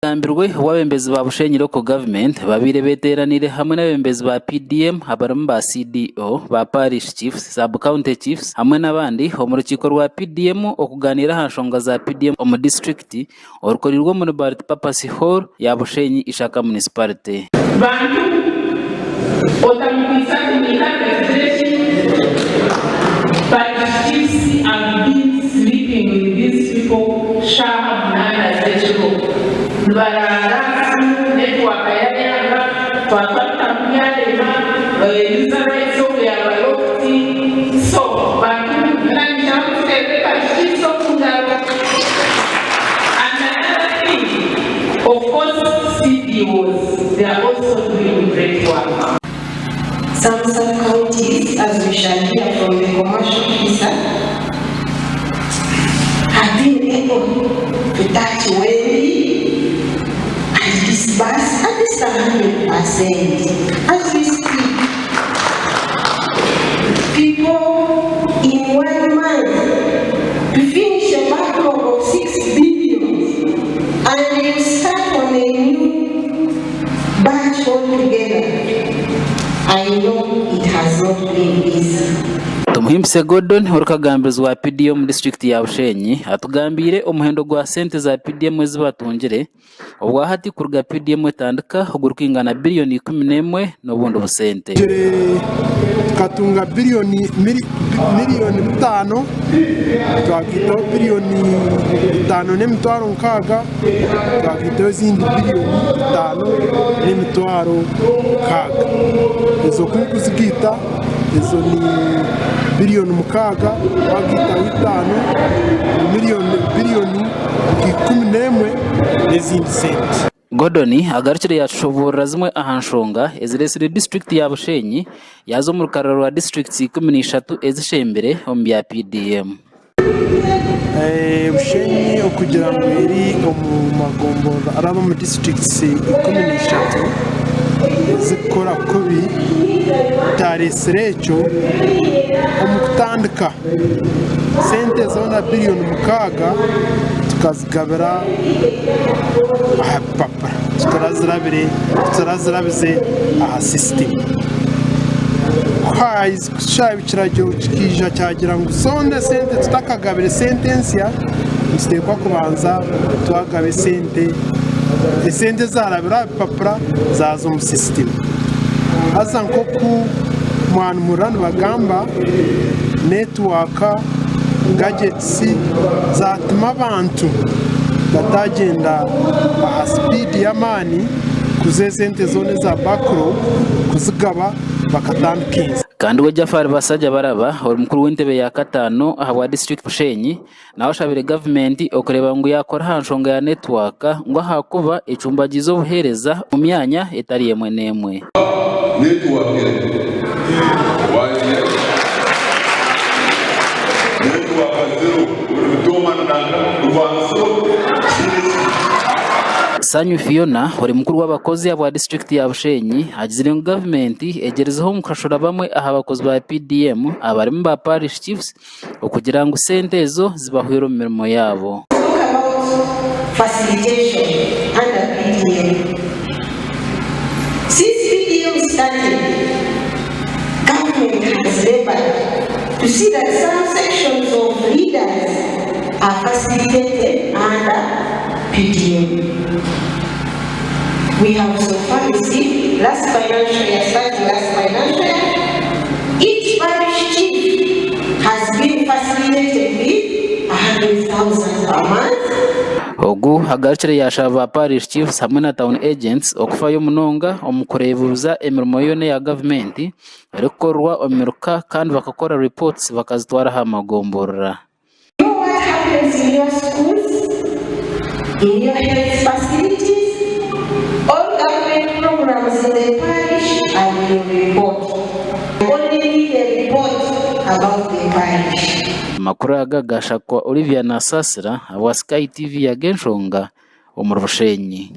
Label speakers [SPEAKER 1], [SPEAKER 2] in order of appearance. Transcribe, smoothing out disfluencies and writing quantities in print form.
[SPEAKER 1] Kigambirwe obu abeebembezi ba Bushenyi Local Government babaire beteeraniire hamwe n'abeebembezi ba PDM abarimu ba CDO, ba Parish Chiefs, Sub County Chiefs hamwe n'abandi omu rukiiko rwa PDM okuganiira aha nshonga za PDM omu disiturikiti orukoreirwe omuri Multipurpose Hall ya Bushenyi Ishaka Municipality.
[SPEAKER 2] Bantu otamukwitsa ati mwikare tugire ki? Parish Chiefs have been sleeping with these people shaaha munaana z'ekiro nibaraara simu network yayanga twatwabitamu byarema user rights ogu yaba locked so bantu nanyija nkuterere parish chiefs omu ngaro and another thing of course CDOs they are also doing great work.
[SPEAKER 3] Some sub-counties, as we shall hear from the commercial officer, have been able to touch Wendi and disburse at least 100%. As we speak, people in one month to finish a backlog of 6 billion and you start on a new batch altogether. I know it has not been easy.
[SPEAKER 1] Tumuhimbise Gordon orikagambirizi wa PDM omu disiturikiti ya Bushenyi atugambiire omuhendo gwa sente za PDM ezi batungire obwahati kuruga PDM etandika ogurikwingana biriyoni 11 n'obundi busente.
[SPEAKER 4] Tukatunga biriyoni miriyoni bitaano twagaitaho biriyoni itaano n'emitwaro nkaaga twagaitaho ezindi biriyoni itaano n'emitwaro nkaaga. Ezo ku orikuzigaita ezo ni biriyoni mukaaga wagaitaho itaano ni miriyoni biriyoni nka 11 n'ezindi sente.
[SPEAKER 1] Gordon agarukire yatushoboorora zimwe aha nshonga ezireetsire disiturikiti ya Bushenyi yaaza omu rukarara rwa disiturikiti 13 ezishembire omu bya PDM.
[SPEAKER 4] Bushenyi okugira ngu eri omu magomborora araba omu disiturikiti 13 ezikukora kubi kyaresire ekyo omu kutandika sente zoona biriyoni 6 tukazigabira aha bipapura tutarazirabize aha sisitimu. Ku ekiragiro kikaija kyagira ngu zoona esente tutakagabire esente ensya, nituteekwa kubanza twagaba esente, esente ezaarabire aha bipapura zaaza omu sisitimu. Haza nk'oku mwanuhurira nibagamba, netiwaaka, gajetisi zaatuma abantu bataagyenda aha sipiidi y'amaani kuza esente zoona eza backlog kuzigaba bakatandika ensi.
[SPEAKER 1] Kandi we Jaffari Basajjabalaba ori mukuru w'entebe ya kataano ahabwa disiturikiti Bushenyi nawe ashabire gavumenti okureeba ngu yakora aha nshonga ya netiwaaka ngu ahakuba ecumbagiize obuheereza omu myanya etari emwe n'emwe.
[SPEAKER 5] Network wagiya network zero buri nanka rwanso.
[SPEAKER 1] Sanyu Fiona ori mukuru w'abakozi ahabwa disiturikiti ya Bushenyi agizire ngu gavumenti egyerezeho omu kushashura bamwe aha bakozi ba PDM abarimu ba Parish Chiefs okugira ngu sente ezo zibahwere omu mirimo yaabo.
[SPEAKER 3] Talk about facilitation under PDM. Since PDM started, government has labored to see that some sections of leaders are facilitated under PDM. We have so far received last financial year, starting last financial year, each parish chief has been facilitated with 100,000 per month.
[SPEAKER 1] Ogu agarukire yaashaba ba Parish Chiefs hamwe na Town Agents okufayo munonga omu kureebuuza emirimo yoona eya gavumenti erikukorwa omu miruka kandi bakakora reports bakazitwara aha magomborora.
[SPEAKER 3] Know what happens in your schools, in your health facilities, all government programs in the parish, I will report. I only need a report about the parish.
[SPEAKER 1] Amakuru aga gashakwa Olivia Nasasira ahabwa Sky TV ag'enshonga omuri Bushenyi.